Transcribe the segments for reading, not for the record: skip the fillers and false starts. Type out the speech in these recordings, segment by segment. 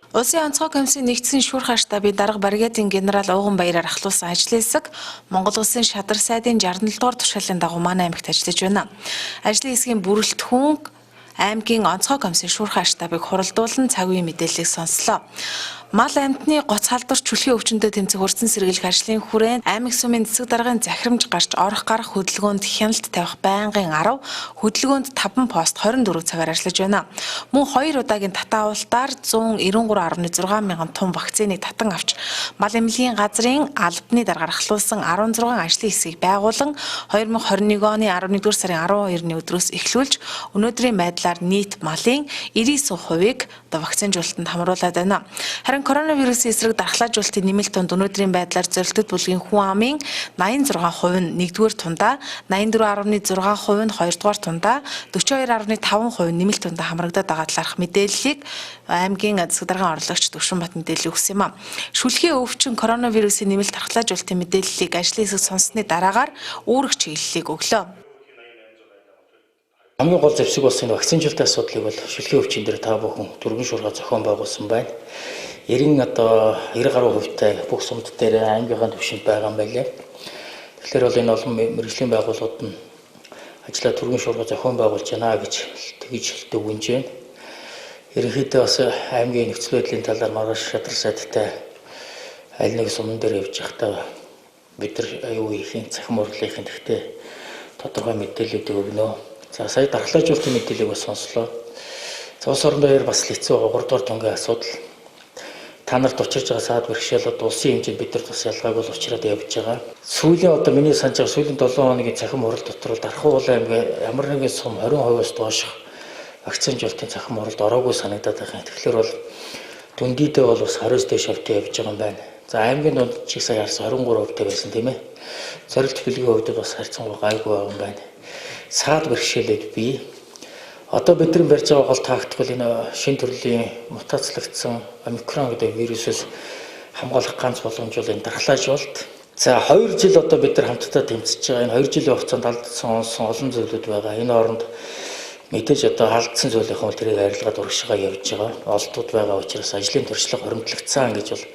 Улсын онцгой комиссийн нэгдсэн шүүрхаа штабын дарга бригадын генерал Ууганбаяраар ахлуулсан ажлын хэсэг Монгол Улсын шадар сайдын 67 дугаар тушаалын дагуу манай аймагт ажиллаж байна. Ажлын хэсгийн бүрэлдэхүүн аймгийн онцгой комиссийн шүүрхаа штабыг хуралдуулан цаг үеийн мэдээллийг сонслоо. Мал амьтны гоц халдвар чүлхийн өвчнөд тэмцэх урьдчилан сэргийлэх ажлын хүрээнд аймаг сүмийн цэцэг даргын захирамж гарч орох гарах хөдөлгөөнд хяналт тавих байнгын 10, хөдөлгөөнд 5 пост 24 цагаар ажиллаж байна. Мөн 2 удаагийн татаавалтаар 193.6 мянган тонн вакциныг татан авч мал эмнэлгийн газрын албаны даргаар ахлуулсан 16 ажлын хэсгийг байгуулан 2021 оны 11-р сарын 12-ны өдрөөс эхлүүлж өнөөдрийн байдлаар нийт малын 99%-ийг одоо вакцинжуулалтанд хамруулад байна. Харин коронавирусын эсрэг дархлаажуулалтын нэмэлт тунд өнөөдрийн байдлаар зөрөлтөд бүлгийн хүн амын 86% нь 1-р тундаа, 84.6% нь 2-р тундаа, 42.5% нь нэмэлт тундаа хамрагдаад байгаа талаарх мэдээллийг аймгийн засаг даргын орлогч Төвшинбат мэдээлэл өгсөн юм а. Шүлхийн өвчин коронавирусын нэмэлт дархлаажуулалтын мэдээллийг ажлын хэсэг сонссны дараагаар үүрэг чиглэлийг өглөө. Хамгийн гол зэвсэг болсон энэ вакцинжуулалтын асуудлыг бол шүлгийн өвчин дээр та бүхэн түргэн шуурга зохион байгуулсан байна. 90 одоо 90 гаруй хувьтай бүх сумд дээр аймгийнхаа түвшинд байгаа юм байлээ. Тэгэхээр бол энэ олон мэргэжлийн байгууллагууд нь ажлаа түргэн шуурга зохион байгуулж байна гэж тэгж дүгнэж байна. Ерөнхийдөө бас аймгийн нөхцөл байдлын талаар маргааш шадар сайдтай аль нэг суман дээр явж байхдаа бид нар аюу ихийн цахим урлалын тэгтээ тодорхой мэдээллүүдийг өгнө. За сая дархлаажуулалтын мэдээллийг бас сонслоо. За улс орондоо хоёр бас л хэцүү 3 дугаар тунгийн асуудал. Та нарт учирж байгаа саад бэрхшээлүүд улсын хэмжээнд бид нарт бас ялгаагүй л учраад явж байгаа. Сүүлийн одоо миний санаж байгаа сүүлийн 7 хоногийн цахим хурал дотор бол Дархан уулын аймгийн ямар нэгэн сум 20%-аас дооших вакцинжуулалтын цахим хуралд ороогүй санагдаад байгаа юм. Тэгэхээр бол дүндийдээ бол бас 20-с дээш хувьтай явж байгаа юм байна. За аймгийн дунд чиг сая харсан 23% байсан тийм ээ. Зорилт бэлгийн хувьд бас харьцангуй гайгүй байгаа юм байна. Саад бэрхшээлүүд бий. Одоо бидний барьж байгаа гол тактик бол энэ шинэ төрлийн мутацлагдсан омикрон гэдэг вирусээс хамгаалах ганц боломж бол энэ дархлаажуулалт. За 2 жил одоо бид нар хамтдаа тэмцэж байгаа. Энэ 2 жилийн хугацаанд алдсан, онсон олон зүйлүүд байгаа. Энэ хооронд мэдээж одоо алдсан зүйлийнхээ бол тэрийг арилгаад урагшгаа явж байгаа. Олдууд байгаа учраас ажлын туршлага хоримтлагдсан гэж бол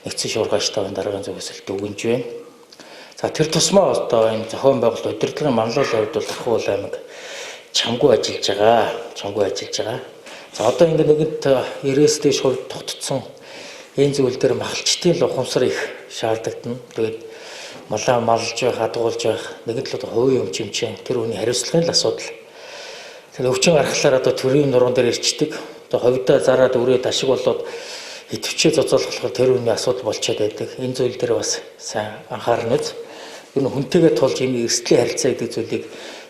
нэгдсэн шуургай штабын даргын зүгээс л дүгнж байна. За тэр тусмаа одоо энэ зохион байгуулалт удирдлагын манлайлалын хувьд бол Дархан уул аймаг чамгүй ажиллаж байгаа. Чамгүй ажиллаж байгаа. За одоо ингэ нэгэнт 90-ээс дээш хувь тогтцсон энэ зүйл дээр махалчдын л ухамсар их шаардлагатна. Тэгээд малаа малж байх, хадгуулж байх нэгэнт л одоо хувийн өмч юмчин тэр хүний хариуцлагын л асуудал. Тэгээд өвчин гаргахлаар одоо төрийн нуруунд дээр ирчдэг. Одоо ховдоо зараад өрөө дашиг болоод идэвчээ зоцоолох тэр хүний асуудал болчиход байдаг. Энэ зүйл дээр бас сайн анхаарна үз. Ер нь хүнтэйгээ тулж энэ эрсдлийн харилцаа гэдэг зүйлийг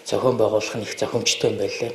зохион байгуулах нь их зохимжтой юм байлээ.